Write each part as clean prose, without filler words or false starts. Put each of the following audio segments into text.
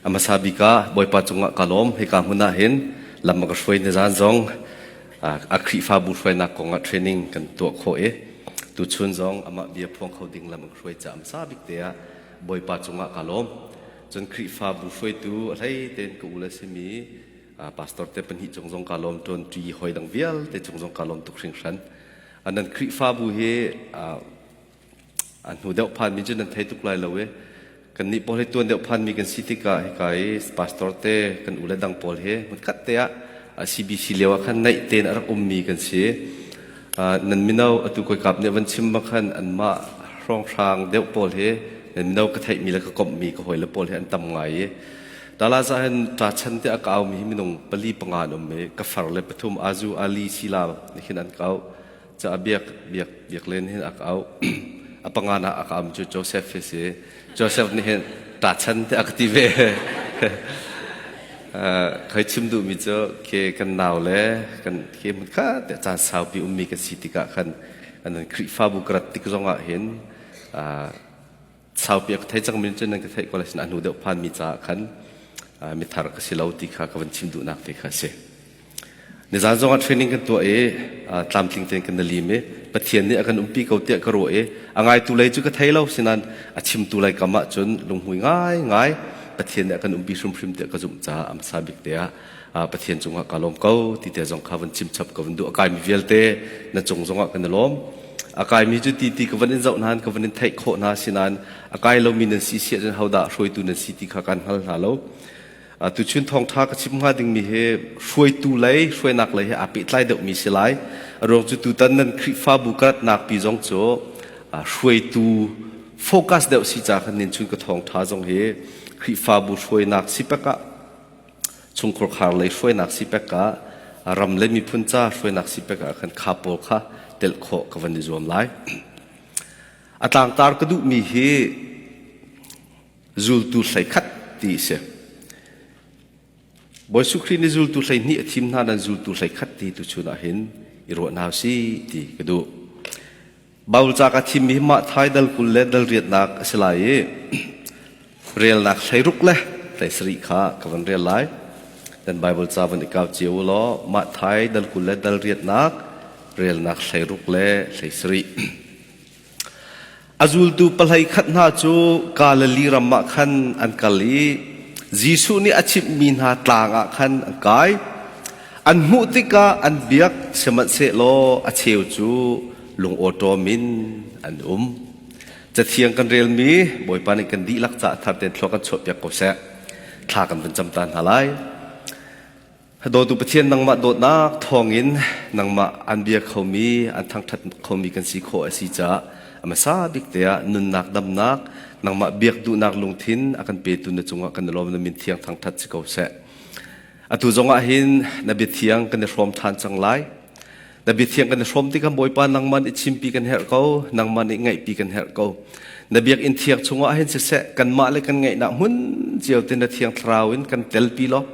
A hmasa bik ah Bawipa cungah ka lawm. Hika hmun ah hin lam a ka hruai nizan zong a Khrihfabu hruainak kong ah training kan tuah khawh i tuchun zong amah bia phuang kho ding lam a ka hruai caah hmasa bik te ah Bawipa cungah ka lawm. Cun Khrihfabu hruaitu a hlei tein ka u le simi pastor te pahnih cung zong ka lawm ṭuan ṭi hoi dang vialte cung zong ka lawm tuk hringhran. Nan Khrihfabu hi A hnu deuh phanmi cu nan thei tuk lai lo i kannih pawl hi tuan deuh phanmi kan si tikah hika i pastor te kan u le dang pawl hi hmunkhat te ah CBC lio ah khan naih tein a rak ummi kan si. Nan mino atu kawikap nih van chim khan anmah hrawnghrang deuh pawl hi nan mino ka theihmi le ka komhmi ka hawile pawl hi an tam ngai i Dallas ah hin ṭa chan te a kaumi hi minung pali panga an um i ka far le pathum Azu Ali Sila nih khin an kau. Ca a biak biak biak len hin a ka auh. A panga na a ka am cu Joseph hi si. Joseph nih hin ta chan te a ka ti ve. Khoi chim duhmi cu ke kan nau le kan ke mun kha te caan saupi ummi kan si tikah khan an Khrihfabu ka rat tik zongah hin saupi a ka thei cangmi cun nan ka theih ko lai sin a hnu deuh phanmi caah khan mithar ka si lo ti kha ka van chim duhnak te kha a si. Nizan zongah training kan tuah i tlamtling tein kan lim i Pathian nih a kan umpi ko tiah ka ruah i a ngaitu lei cu ka thei lo sinan a chimtu lei kam ah cun lunghmui ngai ngai Pathian nih a kan umpi hrimhrim tiah ka zumh caah a hmasa bik te ah Pathian cungah ka lawm ko ti te zong kha van chim chap ka van duh a kaimi vialte na cung zongah kan i lawm a kaimi cu ti ti ka van in zoh nain ka van in theih khawh hna sinain a kai lomi nan si siah cun hodah hruaitu nan si ti kha kan hngal hna lo Tuchun thawngṭha ka chim hnga dingmi hi hruaitu lei hruainak lei he aa pehtlai deuhmi si lai. A ruang cu tutan nan Khrihfabu ka ratnak pi zong cu hruaitu focus deuh si ca khan nin chun ka thawngṭha zong hi Khrihfabu hruainak si pek ah chungkhur khar lei hruainak si pek ah ram le miphun ca hruainak si pek ah khan kha pawl kha telh khawh ka van i zuam lai. A tlangtar ka duhmi hi Zultu 11 ti a si. Bawi Jesuh Khrih nih zultu 12 a thim hna nan zultu 11 ti tuchun ah hin i ruah hna usih ti ka duh. Bible ca ka thimmi hi mah thai dal 20 le dal riatnak a si lai i relnak 16 le 17 kha ka van rel lai. Dan Bible ca van i kau cio u law mah thai dal 20 le dal riatnak relnak 16 le 17. A zultu pahlei khat hna cu Galilee ram ah khan an kal i Jesuh nih a chimhmi hna tlang ah khan an kai. An hmuh tikah an biak, sihmanhsehlaw a cheu cu lungawṭawm in an um. Cathiang kan relmi Bawipa nih kan dihlak caah thar tein thlua kan chuahpiak ko seh. Thla kan vun cam ta hna lai. Dawtu Pathian nangmah dawtnak thawngin nangmah an bia khomi, an thangṭhat khomi kan si khawh a si caah a hmasa bik te ah nunnak damnak, nangmah biak duhnak lungthin a kan petu na cungah kan i lawm na min thiang thangṭhat si ko seh. Atu zongah hin na bia thiang kan i hrawm ṭhan cang lai. Na biathiang kan i hrawm tikah Bawipa nangmah nih chimpi kan herh ko, nangmah nih ngaihpi kan herh ko. Na biakinn thiang chungah hin siseh, kanmah le kan ngaihnak hmun cio te na thiang thlarau in kan telpi law,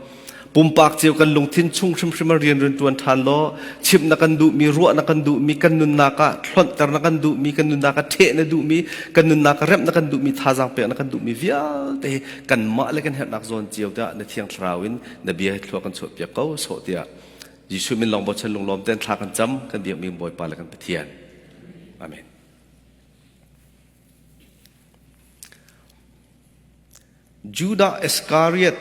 pumpak cio kan lungthin chung hrimhrim ah rian rian ṭuan ṭhan law, chimh na kan duhmi, ruah na kan duhmi, kan nunnak ah hlonhter na kan duhmi, kan nunnak ah ṭheh na duhmi, kan nunnak ah remh na kan duhmi, thazaang pek na kan duhmi vialte hi kanmah le kan herhnak zawn cio te ah na thiang thlarau in na bia hi thlua kan chuahpiak ko sawh tiah Jesuh min lawng bochan lunglawm ten thla kan cam kan biakmi Bawipa le kan Pathian. Amen. Judah Iscariot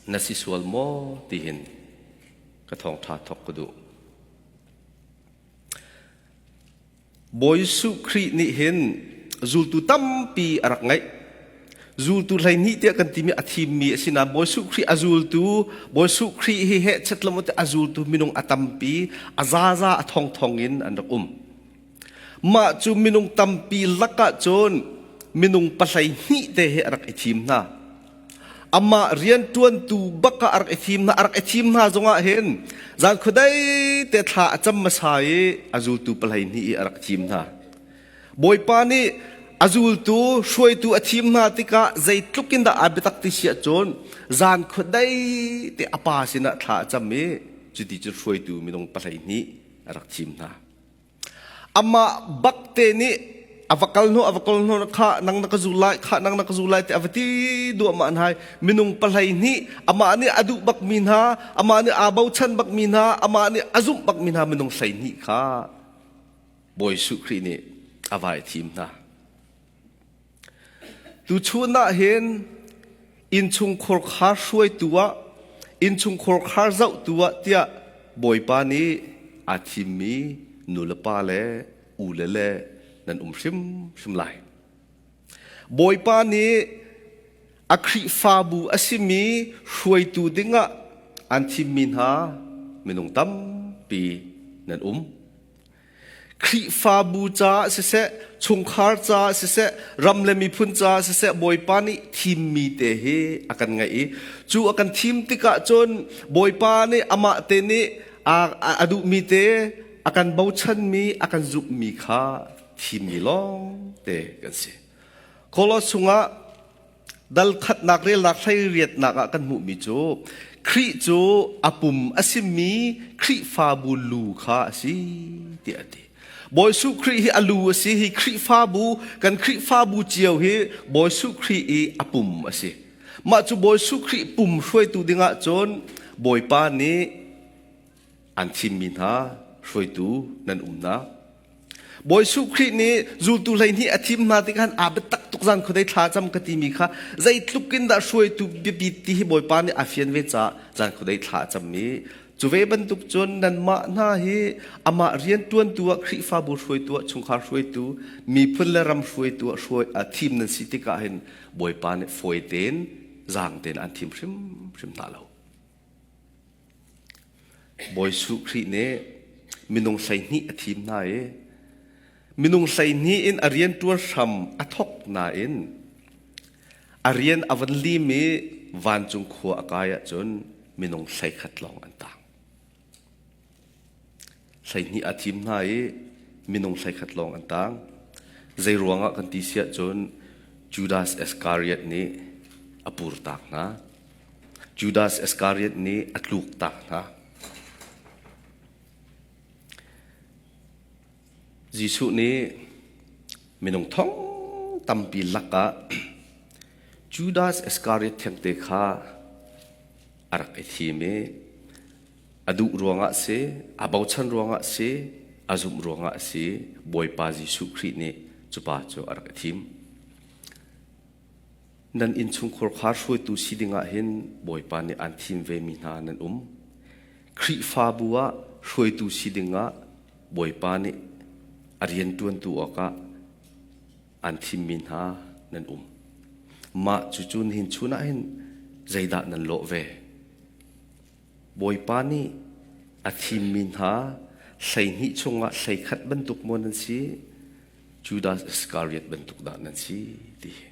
na si sual maw tihin ka thawngtha thok ka duh. Bawi Jesuh Khrih nih hin zultu tampi a rak ngeih. Zultu 12 tiah kan timi a thimmi a si nain Bawi Jesuh Khrih a zultu, Bawi Jesuh Khrih hi heh chet lam a zultu minung a tampi, a zaza a thongthong in an rak um. Mah cu minung tampi lakah cun minung pahlei hnih te hi a rak i thim hna. Amah rianṭuantu bak ah a rak i thim hna, a rak i thim hna zongah hin zan khuadei te thla a cam hmasa i a zultu pahlei hnih i a rak thim hna. Bawipa nih a zultu hruaitu a thim hna tikah zeitluk in dah aa biatak ti si ahcun zan khuadei te a pa sinah thla a cam i cuti cun hruaitu minung pahlei hnih a rak thim hna. Amah bak te nih a va kal hnu a va kal hnu kha nang na ka zul lai kha nang na ka zul lai ti a va ti duahmah hna minung pahlei nih amah nih a duh bak mi hna amah nih aa bochan bak mi hna amah nih a zumh bak mi hna minung 12 kha Bawi Jesuh Khrih nih a vai thim hna. Tuchun ah hin innchungkhar khar hruaitu ah innchungkhar khar zohtu ah tiah Bawipa nih aa thimmi nulepa le ule le nan um hrimhrim lai. Bawipa nih a Khrihfabu a simi hruaitu dingah an thimmi hna minung tampi nan um. Khrihfabu caah siseh, chungkhar caah siseh, ram le miphun caah siseh, Bawipa nih thimmi te hi a kan ngaih i cu a kan thim tikah cun Bawipa nih amah te nih a duhmi te, a kan bochanmi, a kan zumhmi kha thimmi lawng te kan si. Kolos chungah Dal khatnak relnak hleiriatnak ah kan hmuhmi cu Khrih cu a pum a simi Khrihfabu lu kha a si tiah a ti. Bawi Jesuh Khrih hi a lu a si hi Khrihfabu kan Khrihfabu cio hi Bawi Jesuh Khrih i a pum a si. Mah cu Bawi Jesuh Khrih pum hruaitu dingah cun Bawipa nih an thimmi hna hruaitu nan umnak Bawi Jesuh Khrih nih zultu 12 a thim hna tikhan aa biatak tuk zan khuadei thla cam ka timi kha zeitluk in dah hruaitu biapi ti hi Bawipa nih a fian ve caah zan khuadei thla a cam i cu ve bantuk cun nanmah hna hi amah rianṭuantu ah Khrihfabu hruaitu ah chungkhar hruaitu miphun le ram hruaitu ah hruai a thim nan si tikah hin Bawipa nih fawi tein zaang tein an thim hrimhrim hna lo. Bawi Jesuh Khrih nih minung 12 a thim hna i minung 12 in a rianṭuan hram a thawk nain a rian a van lim i vancung khua a kai ahcun minung 11 lawng an tang. 12 a thim hna i minung 11 lawng an tang. Zei ruangah kan ti si ahcun Judas Iscariot nih a purtak hna. Judas Iscariot nih a tluktak hna. Jesuh nih minung thong tampi lakah Judas Iscariot thengte kha a rak i thim i a duh ruangah si, a bochan ruangah si, a zumh ruangah si, Bawipa Jesuh Khrih nih cu pa cu a rak i thim. Nan innchungkhar kha hruaitu si dingah hin Bawipa nih aan thim vemi hna nan um. Khrihfabu ah hruaitu si dingah Bawipa nih a rianṭuantu awkah aan thimmi hna nan um. Mah cucu nihin chun ah hin zeidah nan lawh ve? Bawipa nih a thimmi hna 12 chungah 11 bantuk maw nan si? Judas Iscariot bantuk dah nan si ti hi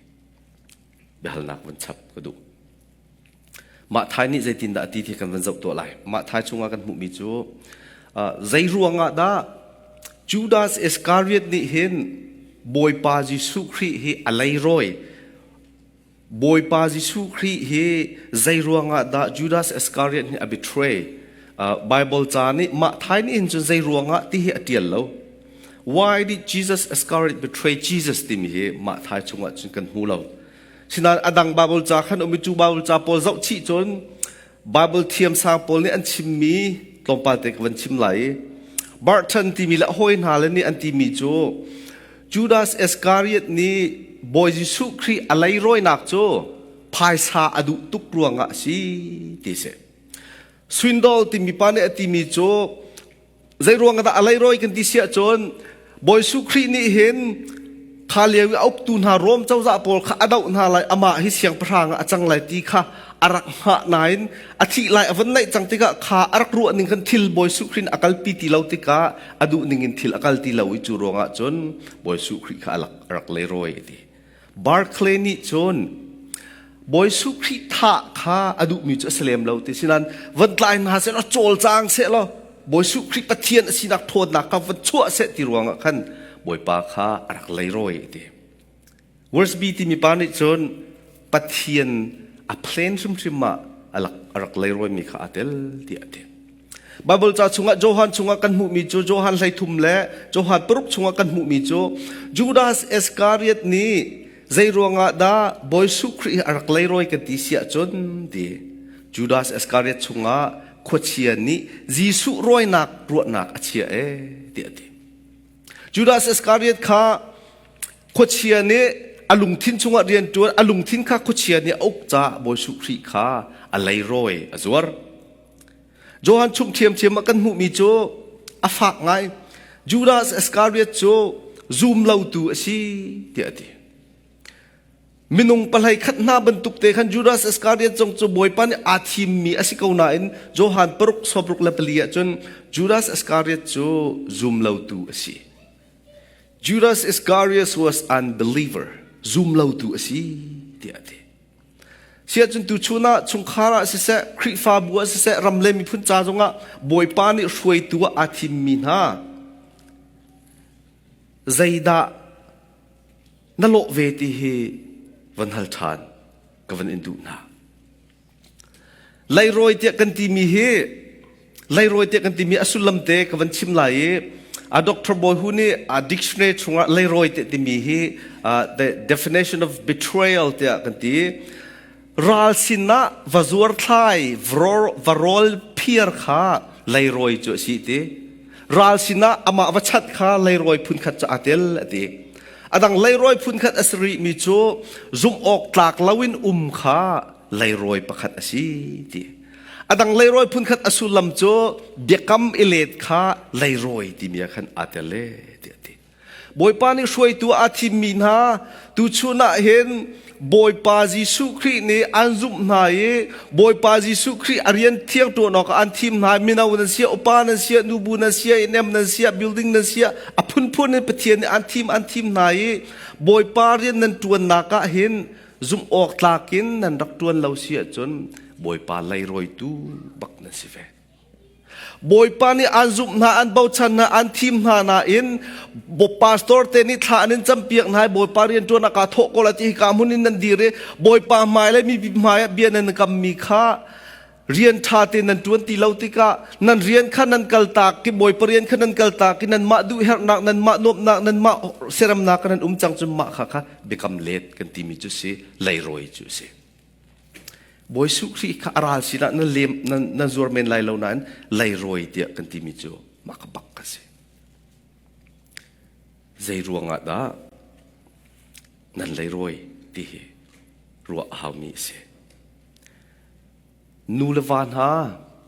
biahalnak van chap ka duh. Mah thai nih zeitindah a ti ti kan van zoh tuah lai. Mah thai chungah kan hmuhmi cu zei ruangah dah Judas Iscariot nih hin Bawipa Jesuh Khrih hi a leirawi Bawipa Jesuh Khrih hi zei ruangah dah Judas Iscariot nih a betray? Bible ca nih mah thai nih hin cun zei ruangah ti hi a tial lo. Why did Jesus Iscariot betray Jesus timi hi mah thai chungah cun kan hmu lo. Sinain a dang Bible ca khan um i cu Bible ca pawl zoh chih cun Bible thiamsang pawl nih an chimmi tlawmpal te ka van chim lai i Barton timi le hawi hna le nih an timi cu Judas Iscariot nih Bawi Jesuh Khrih a leirawinak cu phaisa a duh tuk ruangah a si ti si. Swindoll timi pa nih a timi cu zei ruangah dah a leirawi kan ti si ahcun Bawi Jesuh Khrih nih hin kha lio i a uktu hna Rom cozah pawl kha a doh hna lai amah hi siangpahrang ah a cang lai ti kha a rak hngah nain a thih lai a von naih cang tikah kha a rak ruah ning khan thil Bawi Jesuh Khrih a kalpi ti lo tikah a duh ning in thil a kal ti lo i cu ruangah cun Bawi Jesuh Khrih kha a rak leirawi a ti. Barclay nih cun Bawi Jesuh Khrih thah kha a duhmi cu a si lem lo ti sinan van tlai hna seh law cawlcang seh law Bawi Jesuh Khrih Pathian a sinak ṭhawnnak kha van chuah seh ti ruangah khan Bawipa kha a rak leirawi a ti. Worsby timi pa nih cun Pathian a plan hrimhrim ah a rak leirawimi kha aa tel tiah a ti. Bible ca chungah Johan chungah kan hmuhmi cu Johan 13 le Johan 6 chungah kan hmuhmi cu Judas Iscariot nih zei ruangah dah Bawi Jesuh Khrih hi a rak leirawi kan ti si ahcun ti Judas Iscariot chungah khuachia nih Jesuh rawinak ruahnak a chia e tiah a ti. Judas Iscariot kha khuachia nih a lungthin chungah rian ṭuan a lungthin kha khuachia nih a uk caah Bawi Jesuh Khrih kha a leirawi a zuar. Johan chung ṭhiamṭhiam ah kan hmuhmi cu a fak ngai. Judas Iscariot cu zum lotu a si tiah a ti. Minung pahlei khat hna bantuk te khan Judas Iscariot zong cu Bawipa nih aa thimmi a si ko nain Johan paruk sawmruk le pali ah cun Judas Iscariot cu zum lotu a si. Judas Iscariot was unbeliever, zum lotu a si tiah a ti. Siahcun tuchun ah chungkhar ah siseh, Khrihfabu ah siseh, ram le miphun ca zongah Bawipa nih hruaitu ah aa thimmi hna zeidah na lawh ve ti hi van hal ṭhan ka van in duh hna. Leirawi tiah kan timi hi leirawi tiah kan timi a sullam te ka van chim lai i a Dr. Bawi Hu nih a dictionary chungah leirawi tiah timi hi the definition of betrayal tiah kan ti. Ral sinah va zuar thlai va rawl phiar kha leirawi cu a si ti. Ral sinah amah va chat kha leirawi phunkhat cu aa tel a ti. A dang leirawi phunkhat a si rihmi cu zumh awk tlak loin um kha leirawi pakhat a si ti. A dang leirawi phunkhat a sullam cu biakam i let kha leirawi timi ah khan aa tel e ti a ti. Bawipa nih hruaitu aa thimmi hna tuchun ah hin Bawipa Jesuh Khrih nih an zumh hna i Bawipa Jesuh Khrih a rian thiang ṭuan awkah an thim hna. Mino nan si, upa nan si, nubu nan si, inem nan si, building nan si, a phunphun in Pathian nih an thim an thim hna i Bawipa rian nan ṭuannak ah hin zumh awk tlak in nan rak ṭuan lo si ahcun Bawipa leirawitu bak nan si ve. Bawipa nih an zumh hna, an bochan hna, an thim hna nain pastor te nih thla an in campiak hna i Bawipa rianṭuan ah kaa thawh ko lai ti hika hmun in nan dir i Bawipa hmai le mipi hmai ah bia nan kammi kha rian ṭha te nan ṭuan ti lo tikah nan rian kha nan kaltak i Bawipa rian kha nan kaltak i nanmah duhherhnak, nanmah nuamhnak, nanmah siaremnak nan um cang cu mah kha kha biakam let kan timi cu si leirawi cu si. Bawi Jesuh Khrih kha a ral sinah na lem na zuar men lai lo nain leirawi tiah kan timi cu mah ka bak ka si. Zei ruangah dah nan leirawi ti hi ruah a haumi a si. Nu le va hna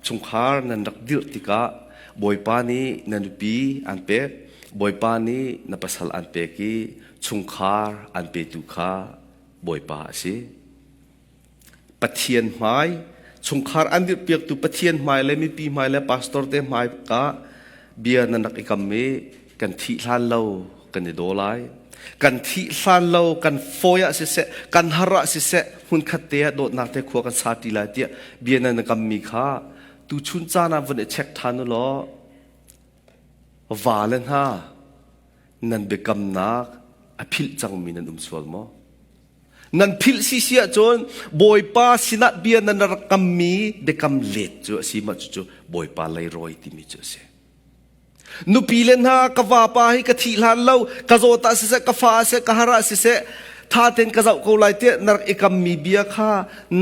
chungkhar nan rak dirh tikah Bawipa nih na nupi an pek, Bawipa nih na pasal an pek i chungkhar an petu kha Bawipa a si. Pathian hmai, chungkhar an dirhpiaktu Pathian hmai le mipi hmai le pastor te hmai ka bia nan rak i kam i kan thih hlan lo kan i daw lai. Kan thih hlan lo kan fawi ah siseh, kan har ah siseh, hmunkhat te ah dawtnak te khua kan sa ṭi lai tiah bia nan i kammi kha tuchun caan ah vun i check ṭhan u law va le hna nan biakamnak a philh cangmi nan um sual maw? Nan philh si si ahcun Bawipa sinah bia nan rak kammi biakam let cu a si mah cucu Bawipa leirawi timi cu a si. Nupi le hna ka vapa hi ka thih hlan lo ka zawt ah siseh ka fa ah siseh ka har ah siseh tha tein ka zoh ko lai tiah na rak i kammi bia kha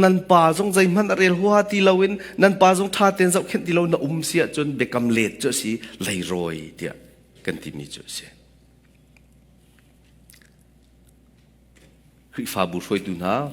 nan pa zong zeihmanh a rel huaha ti loin nan pa zong tha tein zohkhenh ti lo na um si ahcun biakam let cu a si leirawi tiah kan timi cu a si. Khrihfabu hruaitu hna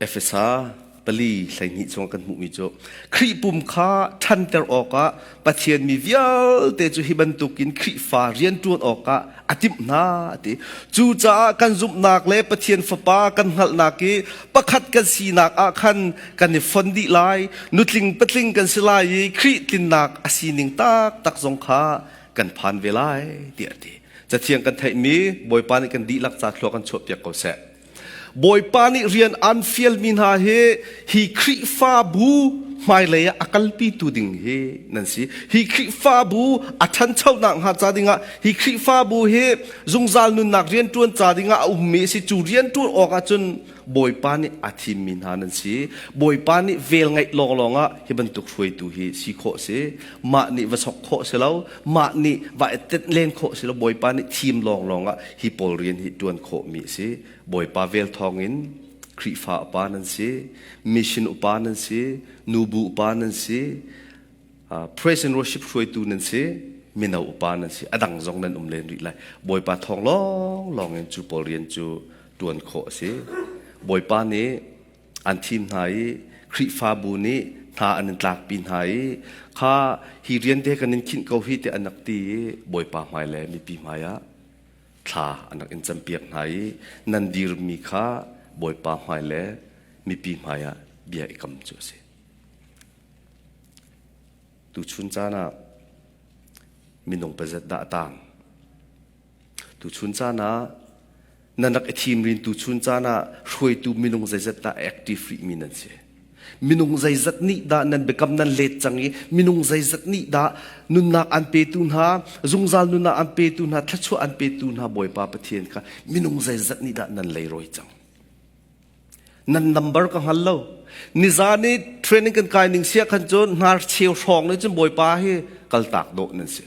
Efesa pali 12 chung kan hmuhmi cu Khrih pum kha ṭhanter awkah Pathian mi vialte cu hi bantukin Khrihfa rianṭuan awkah a timh hna a ti. Cucaah kan zumhnak le Pathian Fapa kan hngalhnak i pakhat kan sinak ah khan kan i fon dih lai. Nutling patling kan si lai i Khrih tlinnak a sining taktak zong kha kan phan ve lai tiah a ti. Cathiang kan theihmi Bawipa nih kan dihlak ca thlua kan chuahpiak ko seh. Bawipa nih rian an fialmi hna hi hi Khrihfabu hmailei ah a kalpitu ding hi nan si. Hi Khrihfabu a ṭhanchonak hnga ca dingah hi Khrihfabu hi zungzal nunnak rianṭuan ca dingah a ummi a si. Cu rianṭuan awk ahcun Bawipa nih a thimmi hna nan si. Bawipa nih vel ngeih lawnglawng ah hi bantuk hruaitu hi si khawh si. Mah nih va sok khawh si lo, mah nih va tenh len khawh si lo. Bawipa nih thim lawnglawng ah hi pawl rian hi ṭuan khawhmi a si. Bawipa vel thawngin Khrihfa upa nan si, mission upa nan si, nubu upa nan si, praise and worship hruaitu nan si, mino upa nan si, a dang zong nan um len rih lai. Bawipa thawng lawnglawng in cu pawl rian cu ṭuan khawh a si. Bawipa nih an thim hna i Khrihfabu nih hna an in tlakpi hna i kha hi rian te kan in khinh ko hi tiah an rak ti i Bawipa hmai le mipi hmai ah thla an rak in campiak hna i nan dirmi kha Bawipa hmai le mipi hmai ah bia i kam cu a si. Tuchun caan ah minung pazat dah a tang? Tuchun caan ah nan rak i thim rin tuchun caan ah hruaitu minung zeizat dah active rihmi nan si? Minung zeizat nih dah nan biakam nan let cang i minung zeizat nih dah nunnak an petu hna, zungzal nunnak an petu hna, thluachuah an petu hna Bawipa Pathian kha minung zeizat nih dah nan leirawi cang. Nan number ka hngal lo. Nizan i training kan kai ning sia khan cun hnar cheu hrawng nih cun Bawipa hi kaltak dawh nan si.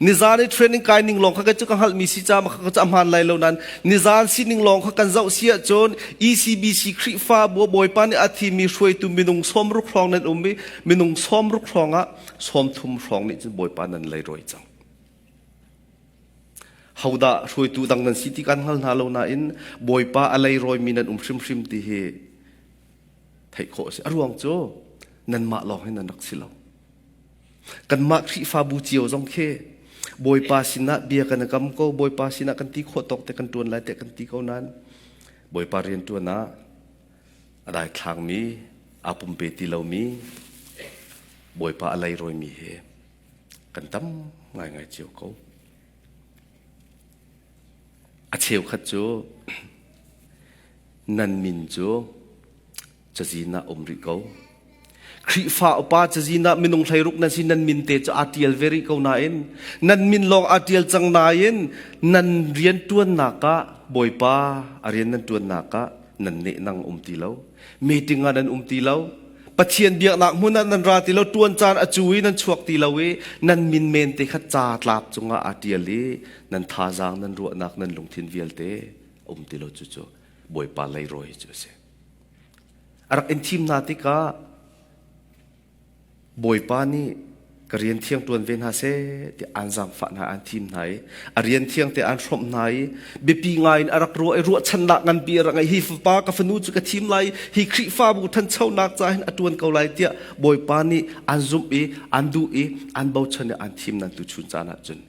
Nizan i training kai ning lawng kha cu ka hngalhmi si ca ma kha cu a hmaan lai lo nain nizan sining lawng kha kan zoh si ahcun ECBC Khrihfabu Bawipa nih a thimi hruaitu minung 60 hrawng nan um i minung 60 hrawng ah 30 hrawng nih cun Bawipa nan leirawi cang. Hodah hruaitu dang nan si ti kan hngal hna lo nain Bawipa a leirawimi nan um hrimhrim ti hi theih khawh a si. A ruang cu nanmah lawng hi nan rak si lo. Kanmah Khrihfabu cio zong khi Bawipa sinah bia kan i kam ko, Bawipa sinah kan ti khawh tawk te kan ṭuan lai tiah kan ti ko nain Bawipa rian ṭuan ah a daithlangmi, aa pumpe ti lomi, Bawipa a leirawimi hi kan tam ngaingai cio ko. A cheukhat cu nan min cu cazin ah um rih ko. Khrihfa upa cazin ah minung hleiruk nan si nan min te cu aa ṭial ve rih ko nain nan min lawng aa ṭial cang nain nan rian ṭuannak ah Bawipa a rian nan ṭuannak ah nan nehnang um ti lo. Meeting ah nan um ti lo. Pathian biaknak hmun ah nan ra ti lo, ṭuan caan a cu i nan chuak ti lo i nan min men te kha ca tlap cungah aa ṭial i nan thazaang, nan ruahnak, nan lungthin vialte um ti lo cu cu Bawipa leirawi cu a si. A rak in thim hna tikah Bawipa nih ka rian thiang ṭuan ve hna seh tiah aan zaangfah hna, aan thim hna i a rian thiang te aan hrawmh hna i biapi ngai in a rak ruah i ruahchannak nganpi a rak ngeih. Hi fapa ka fanu cu ka thim lai i hi Khrihfabu ṭhanchonak ca hin a ṭuan ko lai tiah Bawipa nih aan zumh i aan duh i aan bochan i aan thim nan tuchun caan ah cun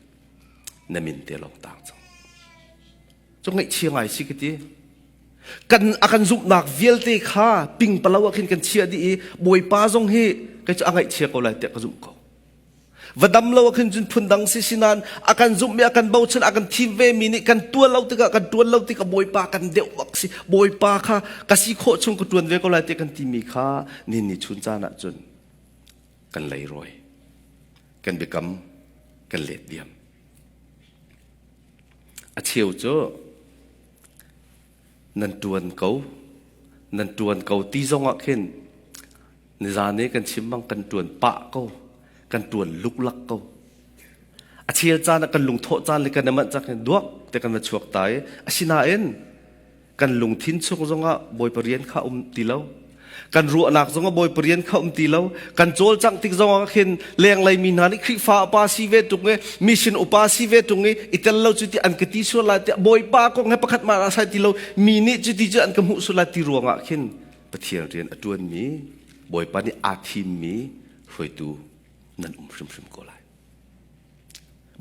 na min te lawng taang cang. Cu ngaihchia ngai si ka ti. Kan a kan zumhnak vialte kha pingpalo ah khin kan chiah dih i Bawipa zong hi kei cu a ngaihchia ko lai tiah ka zumh ko. Va dam lo ah khin cun phundang si sinan a kan zumh i a kan bochan a kan thim ve mi nih kan tuan lo tikah kan tuan lo tikah Bawipa kan deuh bak si Bawipa kha ka si khawh chung ka tuan ve ko lai tiah kan timi kha ni ni chun caan ah cun kan leirawi kan biakam kan let diam. A cheu cu nan ṭuan ko, nan ṭuan ko ti zongah khin nizan i kan chim bang kan ṭuan pah ko, kan ṭuan luklak ko. A chel caan ah kan lungthawh caan le kan i manh caan khin duak te kan va chuak ta i asinain kan lungthin chung zongah Bawipa rian kha um ti lo. Kan ruahnak zongah Bawipa rian kha um ti lo. Kan cawlcangh tik zongah khin lenglei mi hna nih Khrihfa upa si ve tung i mission upa si ve tung i i tel lo cu ti an ka ti sual lai tiah Bawipa kong he pakhat mah sai ti lo mi nih cu ti cu an ka hmuh sual lai ti ruangah khin Pathian rian a ṭuanmi Bawipa nih aa thimmi hruaitu nan um hrimhrim ko lai.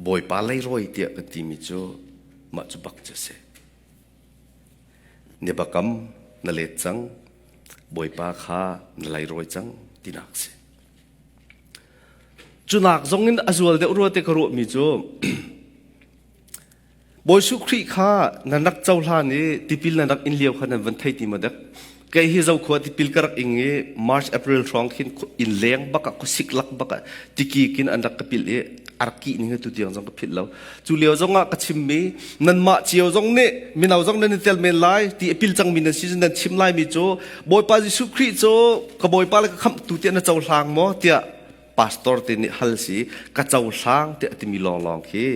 Bawipa leirawi tiah kan timi cu mah cu bak cu a si. Na biakam na let cang, Bawipa kha na leirawi cang tinak a si. Cunak zong in a zual deuh rua te ka ruahmi cu Bawi Jesuh Khrih kha nan rak cohlan i tipil nan rak in lio kha nan van thei ti maw dek? Kei hi Zokhua tipil ka rak ing i March April hrawng khin inn leng bak ah khuasik lak bak ah tiki kin an rak ka pilh i a rak kih ning hi tutiang zong ka philh lo. Cu lio zong ah ka chimmi nanmah cio zong nih mino zong nan i tel men lai ti a pil cangmi nan si nan chim laimi cu Bawipa Jesuh Khrih cu ka Bawipa le ka khamhtu tiah na cohlang maw tiah pastor te nih hal si ka cohlang tiah a timi lawnglawng khi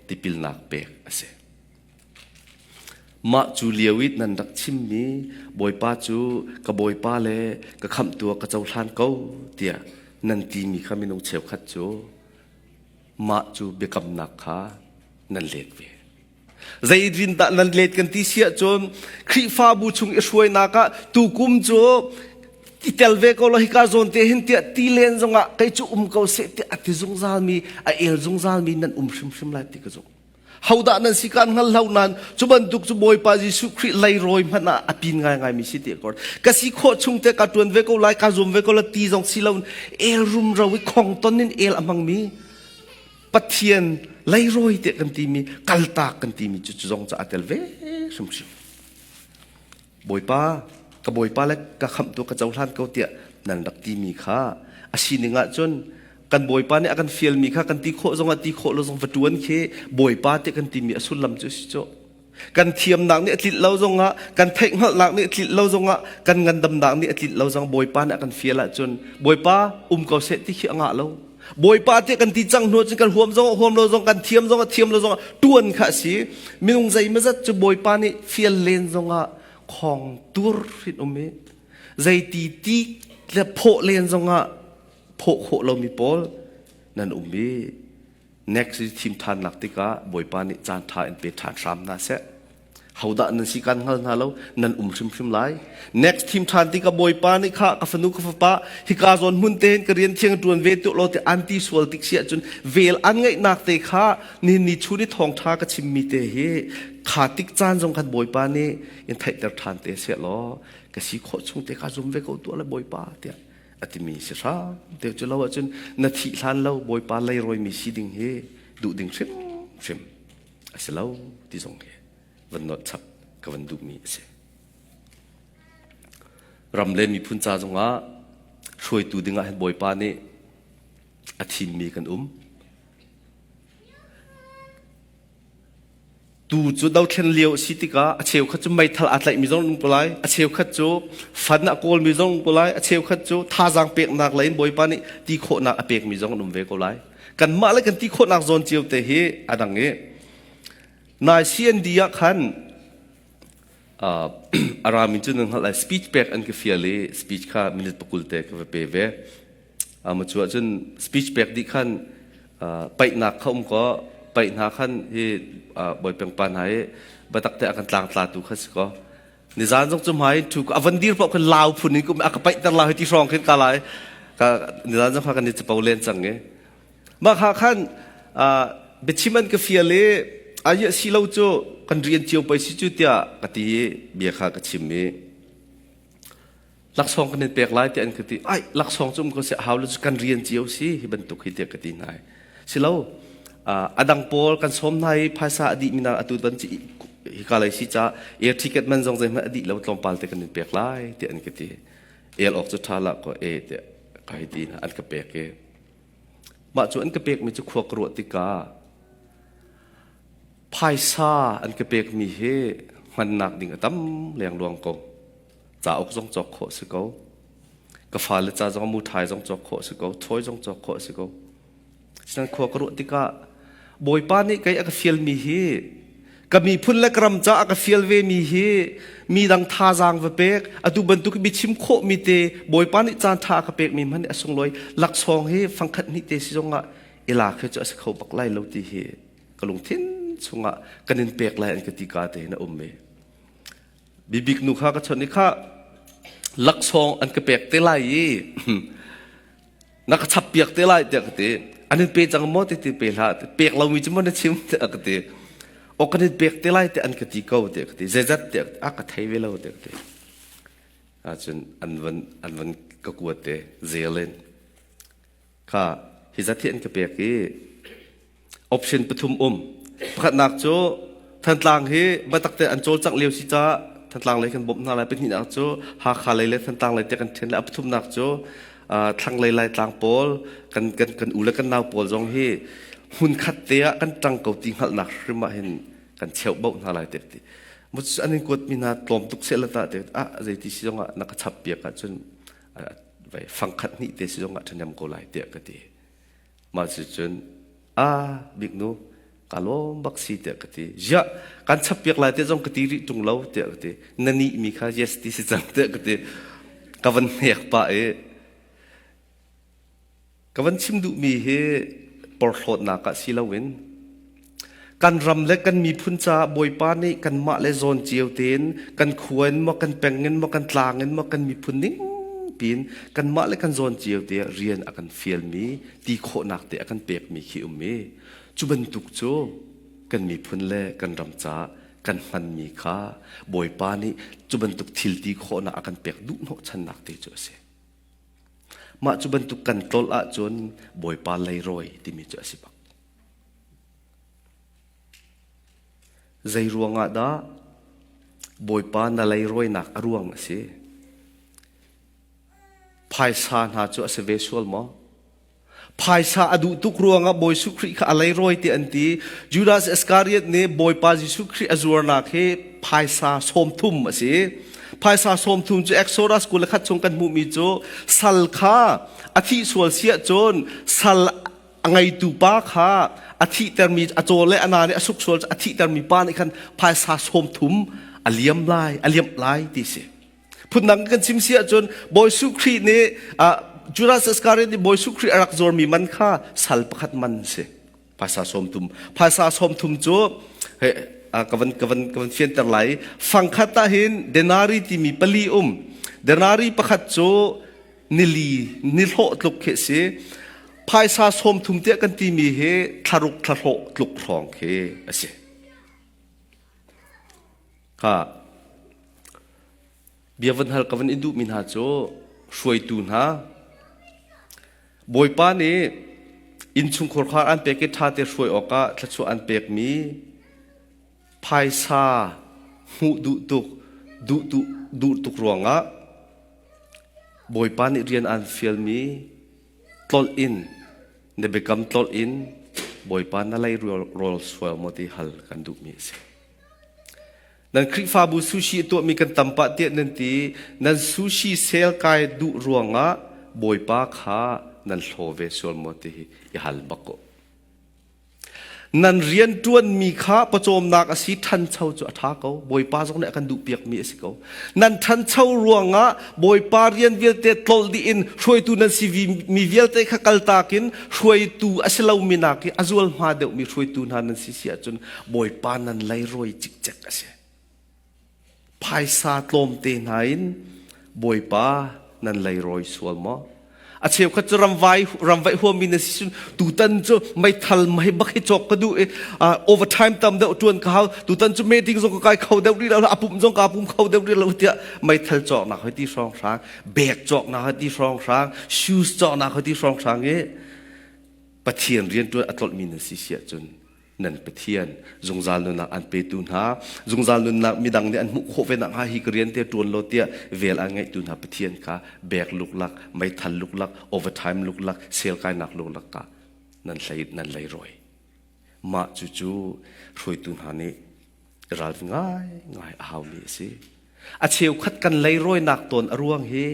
tipilnak pek a si. Mah cu lio i nan rak chimmi Bawipa cu ka Bawipa le ka khamhtu ah ka cohlan ko tiah nan timi kha minung cheukhat cu mah cu biakamnak kha nan let ve. Zeitin dah nan let kan ti si ahcun Khrihfabu chung i hruainak ah tukum cu i tel ve ko law hika zawn te hin tiah ti len zongah kei cu um ko seh tiah a ti zungzalmi a el zungzalmi nan um hrimhrim lai ti ka zumh. Hodah nan si kan hngal lo nain cu bantuk cu Bawipa Jesuh Khrih leirawi hmanh ah a pin ngaingaimi si ti kor. Ka si khawh chung te ka ṭuan ve ko lai, ka zum ve ko lai ti zong si lo el rumro i khong ton in el a hmangmi Pathian leirawi te kan timi kaltak kan timi cu cu zong cu a tel ve hrimhrim. Bawipa, ka Bawipa le ka khamhtu ka cohlan ko tiah nan rak timi kha a sining ahcun kan Bawipa nih a kan fialmi kha kan ti khawh zongah ti khawh lo zong va ṭuan khi Bawipa ti kan timi a sullam cu si cu. Kan thiamnak nih a tlinh lo zongah, kan theihhngalhnak nih a tlinh lo zongah, kan ngandamnak nih a tlinh lo zong Bawipa nih a kan fial ahcun Bawipa um ko seh ti khi a ngah lo. Bawipa tiah kan ti cang hnu cun kan huam zong huam lo zong kan thiam zong thiam lo zong tuan kha a si. Minung zeimazat cu Bawipa nih fial len zongah khong tur hrin um i zeiti ti le phawh len zongah phawh khawh lomi pawl nan um i next thim ṭhannak tikah Bawipa nih caan ṭha in pe ṭhan hram hna seh. Hodah nan si kan hngal hna lo, nan um hrimhrim lai. Next thim ṭhan tikah Bawipa nih kha ka fanu ka fapa hika zawn hmun te hin ka rian thiang ṭuan ve tu law ti an ti sual tik si ahcun vel an ngeihnak te kha nihin ni chun i thawngṭha ka chimmi te hi kha tik caan zong khan Bawipa nih in theihter ṭhan te seh law ka si khawh chung te ka zum ve ko tuah le Bawipa tiah a timi si hram te cu lo ahcun na thih hlan lo Bawipa leirawi si ding hi duh ding hrimhrim a si lo ti zong hi van nolh chap ka van duhmi a si. Ram le miphun ca zongah hruaitu dingah hin Bawipa nih a thimmi kan um. Tu cu dothlen lio a si tikah a cheukhat cu meithal aa tlaihmi zong um ko lai, a cheukhat cu fan a kawlmi zong um ko lai, a cheukhat cu thazaang peknak lei in Bawipa nih ti khawhnak a pekmi zong an um ve ko lai. Kanmah le kan ti khawhnak zawn cio te hi a dang i nai CND ah khan a rami cu nan hngalh lai speech pek an ka fial i speech kha minute pakul te ka va pe ve. Ama cu ahcun speech pek dih khan paihnak kha um ko paih hna khan hi bawipeng pa hna hi batak te a kan tlangtlatu kha si ko nizan zong cu hmai thu a van dir paoh khan lau phun in a ka paihter lau hi ti hrawng khin ka lai ka nizan zong kha kan i capo len cang i mah kha khan biachim an ka fial i aye si lo cu kan rian cio pei si cu tiah ka ti i bia kha ka chim i laksawng kan in pek lai tiah an ka ti ai laksawng cu um ko seh hau lo cu kan rian cio si hi bantuk hi tiah ka ti hna si lo a dang pawl kan sawm hna i phaisa a dih mi na atu ban hika lei si ca air ticket man zong zeihmanh a dih lo tlawmpal te kan in pek lai tiah an ka ti el awk cu ṭha la ko e tiah ka hei ti hna an ka pek i mah cu an ka pek mi cu khua ka ruah tikah phaisa an ka pek mi hi hmannak ding a tam lengluang ko Cauk zong cawk khawh si ko. Ka fale ca zong muṭhai zong cawk khawh si ko. Toy zong cawk khawh si ko. Sinan khua ka ruah tikah Bawipa nih kei a ka fialmi hi ka miphun le ka ram ca a ka fial ve mi hi mi dang thazaang va pek atu bantuk mi chim khawh mi te Bawipa nih caan ṭha a ka pek mi hmanh a sunglawi laksawng hi fangkhat hnih te si zongah i lak hi cu a si kho bak lai lo ti hi ka lungthin chungah kan in pek lai an ka ti ka te hin a um ve. Bibik nu kha ka chawnh i kha laksawng an ka pek te lai i na ka chap piak te lai tiah ka ti. An in pe cang maw ti ti pe hlah. Pek lomi cu maw na chim tiah ka ti. O kan in pek te lai tiah an ka ti ko tiah ka ti. Zeizat tiah a ka thei ve lo tiah ka ti. Ahcun an van an van ka kuat te zel in kha hi zat hi an ka pek i option pathum um. Pakhatnak cu Thantlang hi biatak te an cawlcangh lio si caah Thantlang lei kan bawmh hna lai. Pahnihnak cu Hakha lei le Thantlang lei te kan ṭhen lai. A pathumnak cu thlanglei Laitlang pawl kan kan kan u le kan nau pawl zong hi hmunkhat te ah kan ṭang ko ti hngalhnak hrim ah hin kan cheuh bauh hna lai te ti. An in kuat mi hna tlawm tuk seh la ta te ah zeiti si zong ah na ka chap piak ahcun vai fangkhat hnih te si zong ah ṭhahnem ko lai tiah ka ti. Mah cucun a biknu ka lawm bak si tiah ka ti. Ziah kan chap piak lai tiah zong ka ti rih ṭung lo tiah ka ti. Na nih mi kha yes ti si cang tiah ka ti. Ka van hnek pah i ka van chim duhmi hi porhlawtnak ah si loin kan ram le kan miphun caah Bawipa nih kanmah le zawn cio tein kan khua in maw kan peng in maw kan tlang in maw kan miphun ning piin kanmah le kan zawn cio te rian a kan fialmi ti khawhnak te a kan pekmi khi um i cu bantuk cu kan miphun le kan ram caah kan hmanmi kha Bawipa nih cu bantuk thil ti khawhnak a kan pek duh hnawhchannak te cu a si. Mah cu bantuk kan tlolh ahcun Bawipa leirawi timi cu a si bak. Zei ruangah dah Bawipa na leirawinak a ruang a si? Phaisa hna cu a si ve sual maw? Phaisa a duh tuk ruangah Bawi Jesuh Khrih kha a leirawi ti an ti. Judas Iskariot nih Bawipa Jesuh Khrih a zuarnak hi phaisa 30 a si. Phaisa 30 cu Exodus 21 chung kan hmuhmi cu sal kha a thih sual siah cun sal a ngeitu pa kha a thihtermi a caw le a na nih a suk sual a thihtermi pa nih khan phaisa 30 a liam lai a liamh lai ti si phundang kan chim si ahcun Bawi Jesuh Khrih nih Judas Iscariot nih Bawi Jesuh Khrih a rak zuarmi man kha sal pakhat man si phaisa 30 phaisa 30 cu ka van ka van ka van fianter lai fangkhat ah hin denari timi pali um denari pakhat cu nili nihlawh tluk khi si phaisa 30 tiah kan timi hi thlaruk thlahlawh tluk hrawng khi a si kha bia van hal ka van in duhmi hna cu hruaitu hna Bawipa nih innchungkhar kha an pek i ṭha te hruai awkah thluachuah an pekmi phaisa hmuh duh tuk duh duh duh tuk ruangah Bawipa nih rian aan fialmi tlolh in na biakam tlolh in Bawipa na lei rawl sual maw ti hal kan duhmi a si. Nan Khrihfabu sushi a tuahmi kan tam pah tiah nan ti nan sushi sel kai duh ruangah Bawipa kha nan hlaw ve sual maw ti hi i hal bak ko. Nan rianṭuanmi kha pawcawmnak a si ṭhancho cu a ṭha ko. Bawipa zong nih a kan duhpiakmi a si ko. Nan ṭhancho ruangah Bawipa rian vialte tlolh dih in hruaitu nan si mi vialte kha kaltak in hruaitu a si lomi nak i a zualhma deuhmi hruaitu hna nan si si ahcun Bawipa nan leirawi cikcek a si. Phaisa tlawmte hna in Bawipa nan leirawi sual maw? A cheukhat cu ramvai ramvaih huami na si cun tutan cu meithal mei bak hi cawk ka duh i overtime tam deuh ṭuan ka hau tutan cu meeting zong ka kai kho deuh rih lo a pum zong ka pum kho deuh rih lo tiah meithal cawknak hoi ti hrawng hrang bag cawknak hoi ti hrawng hrang shoes cawknak hoi ti hrawng hrang i Pathian rianṭuan a tlolhmi na si si ahcun nan Pathian zungzal nunnak an petu hna zungzal nunnak midang nih an hmuh khawh ve nakhnga hi ka rian te ṭuan lo tiah vel an ngeihtu hna Pathian kha bek luklak meithal luklak overtime luklak sel kainak luklak ka nan hlei nan leirawi mah cucu hruaitu hna nih ralring ngai ngai a haumi a si. A cheukhat kan leirawinak tawn a ruang hi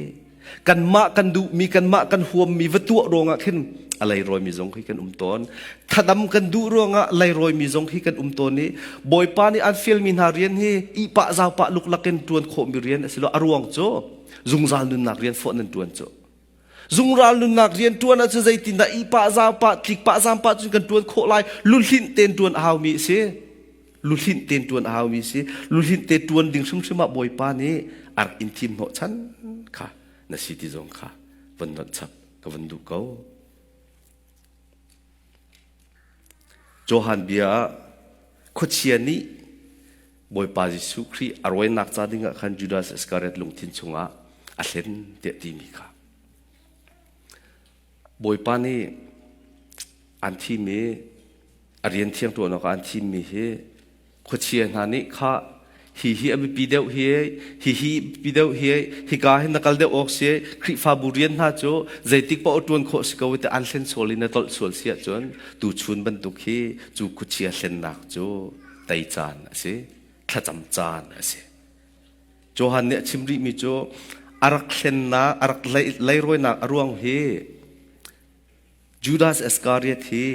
kanmah kan duhmi kanmah kan huammi va tuah ruangah khin a leirawimi zong khi kan um tawn. Thadam kan duh ruangah leirawimi zong khi kan um tawn i Bawipa nih an fialmi hna rian hi ihpah zaupah luklak in ṭuan khawhmi rian a si lo. A ruang cu zungzal nunnak rian fawh nan ṭuan cu. Zungral nunnak rian ṭuan ahcun zeitindah ihpah zaupah tlikpah zampah cun kan ṭuan khawh lai luhlinh tein ṭuan a haumi a si. Luhlinh tein ṭuan a haumi a si. Luhlinh te ṭuan ding hrimhrim ah Bawipa nih a rak in thim hnawhchan kha na si ti zong kha van nonh chap ka van duh ko. Johan bia ah khuachia nih Bawipa Jesuh Khrih a rawinak ca dingah khan Judas Iskariot lungthin chungah a hlen tiah timi kha. Bawipa nih an thim i a rian thiang ṭuan awkah an thimmi hi khuachia hna nih kha Hi hi a biapi deuh hi, hi hi biapi deuh hi, hika hin na kal deuh awk si, Khrihfabu rian hna cu zeitik paoh ṭuan khawh si ko i ti an hlen sual i na tolh sual si ahcun tuchun bantuk hi cu khuachia hlennak cu tei caan a si, thlacam caan a si. Johan nih a chim rihmi cu a rak hlennak, a rak leirawinak a ruang hi Judas Iskariot hi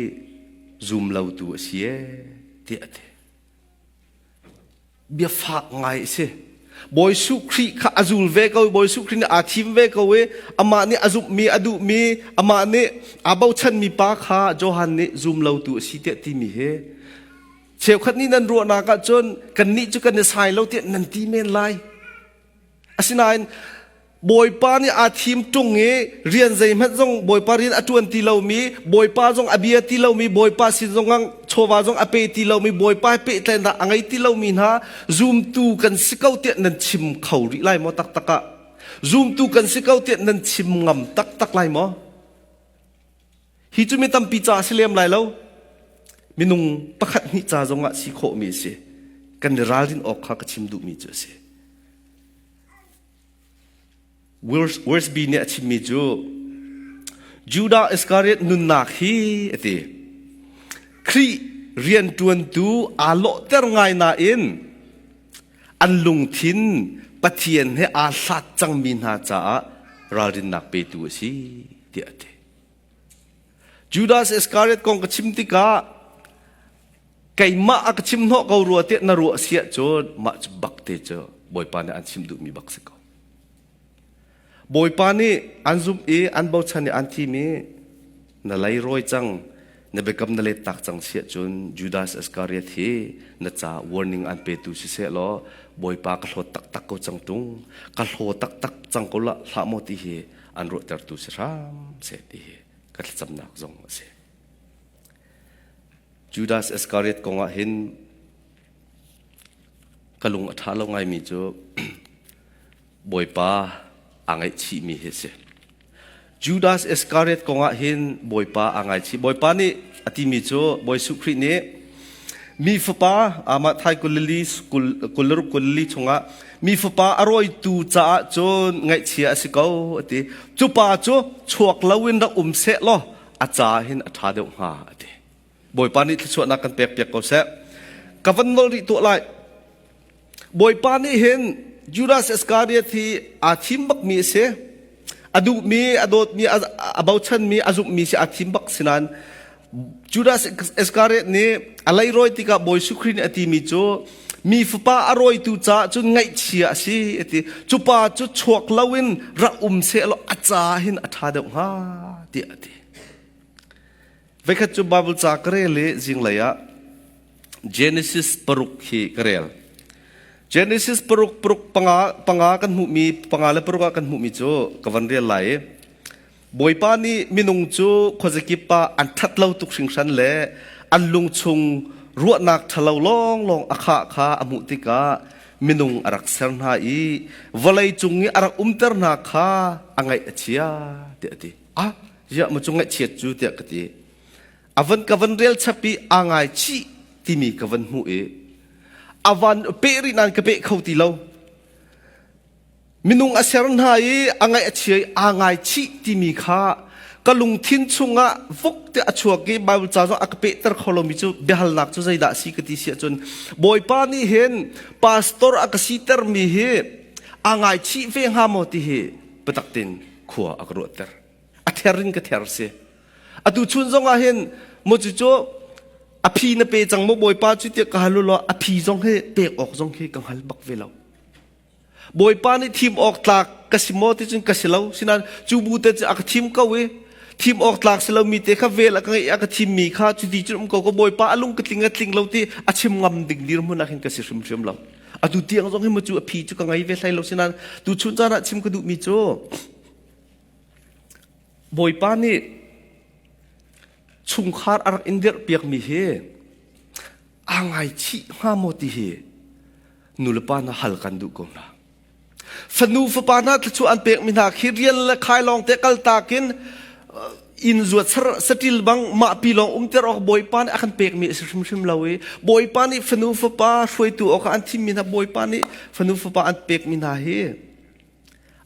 zum lotu a si ee tiah a ti. Biafak ngai a si. Bawi Jesuh Khrih kha a zul ve ko i Bawi Jesuh Khrih nih aa thim ve ko i amah nih a zumhmi a duhmi amah nih aa bochanmi pa kha Johan nih zum lotu a si tiah timi hi cheukhat nih nan ruahnak ahcun kannih cu kan i sai lo tiah nan ti men lai. Asinain Bawipa nih aa thim ṭung i rian zeihmanh zong Bawipa rian a ṭuan ti lomi, Bawipa zong a bia ti lomi, Bawipa sin zong chawva zong a pe ti lomi, Bawipa he pehtlaihnak a ngei ti lomi hna zumtu kan si ko tiah nan chim kho rih lai maw taktak ah? Zumtu kan si ko tiah nan chim ngam taktak lai maw? Hi cu mi tampi ca a si lem lai lo. Minung pakhat hnih ca zongah si khawhmi a si. Kan i ralrin awk kha ka chim duhmi cu a si. Wiersbe nih a chimmi cu Judah Iskariot nunnak hi a ti. Khrih rianṭuantu aa lawhter ngai nain an lungthin Pathian he aa hlat cangmi hna caah ralrinnak petu a si tiah a ti. Judas Iskariot kong ka chim tikah keimah a ka chim hnawh ko rua tiah na ruah si ahcun mah cu bak te cu Bawipa nih an chim duhmi bak si ko. Bawipa nih an zumh i an bochan i an thim i na leirawi cang na biakam na let tak cang si ahcun Judas Iskariot hi na ca warning an petu siseh law Bawipa ka hlawt taktak ko cang tung ka hlaw taktak cang ko la hlah maw ti hi an ruahtertu si hram seh ti hi ka thlacamnak zong a si. Judas Iscariot kong ah hin ka lung a ṭha lo ngaimi cu Bawipa aa ngaihchihmi hi a si. Judas Iscariot kong ah hin Bawipa aa ngaichih. Bawipa nih a timi cu Bawi Jesuh Khrih nih Mi fapa amah thai kulili kulruk kulili chungah mi fapa a rawitu caah cun ngaihchia a si ko a ti. Cu pa cu chuak loin rak um seh law a ca hin a ṭha deuh hnga a ti. Bawipa nih thluachuahnak kan pek piak ko seh. Ka van nol rih tuah lai. Bawipa nih hin Judas Iskariot hi aa thim bakmi a si. A duhmi, a dawtmi, a bochanmi, a zumhmi si aa thim bak si nain Judas Iskariot nih a leirawi tikah Bawi Jesuh Khrih nih a timi cu mi fapa a rawitu caah cun ngaihchia a si a ti. Cu pa cu chuak loin rak um seh law a ca hin a ṭha deuh hnga tiah a ti. Voikhat cu Bible ca ka rel i zinglei ah Genesis paruk hi ka rel. Genesis paruk paruk panga panga kan hmuhmi panga le paruk ah kan hmuhmi cu ka van rel lai i Bawipa nih minung cu khuazakip ah an ṭhat lo tuk hringhran le an lungchung ruahnak ṭhalo lawnglawng a khah kha a hmuh tikah minung a rak ser hna i vawlei cung i a rak umter hna kha a ngaih a chia tiah a ti. Ah, ziah maw cu ngaihchiat cu tiah ka ti. A van ka van rel chap i aa ngaichih timi ka van hmuh i a van peh rih nain ka peh kho ti lo. Minung a ser hna i a ngaih a chia i aa ngaichih timi kha ka lungthin chungah vuk te a chuak i Bible ca zong a ka pehter kho lomi cu biahalnak cu zeidah a si ka ti si ahcun Bawipa nih hin pastor a ka sitermi hi aa ngaichih ve hnga maw ti hi biatak tein khua a ka ruahter. A ther in ka ther si. Atu chun zong ah hin maw cu a phi na pe cang maw Bawipa cu tiah ka hal law a phi zong hi pek awk zong khi ka hngal bak ve lo. Bawipa nih thim awk tlak ka si maw ti cun ka si lo. Sinain cu bu te cu a ka thim ko i thim awk tlak si lomi te kha vel a ka ngeih a ka thimmi kha cu ti cun um ko ko Bawipa a lung ka tling a tling lo ti a chim ngam ding dirhmun ah khin ka si hrimhrim lo. Atu tiang zong hi maw cu a phi cu ka ngei ve hlei lo sinain tu chun caan ah chim ka duhmi cu Bawipa nih chungkhar a rak in dirhpiakmi hi aa ngaichih hnga maw ti hi nulepa hna hal kan duh ko hna. Fanu fapa hna thluachuah an pekmi hna khi rian le khai lawng te kaltak in. Inn zuat saṭil bang mahpi lawng umter awk Bawipa nih a kan pekmi a si hrimhrim lo i Bawipa nih fanu fapa hruaitu awkah an thimmi hna Bawipa nih fanu fapa an pekmi hna hi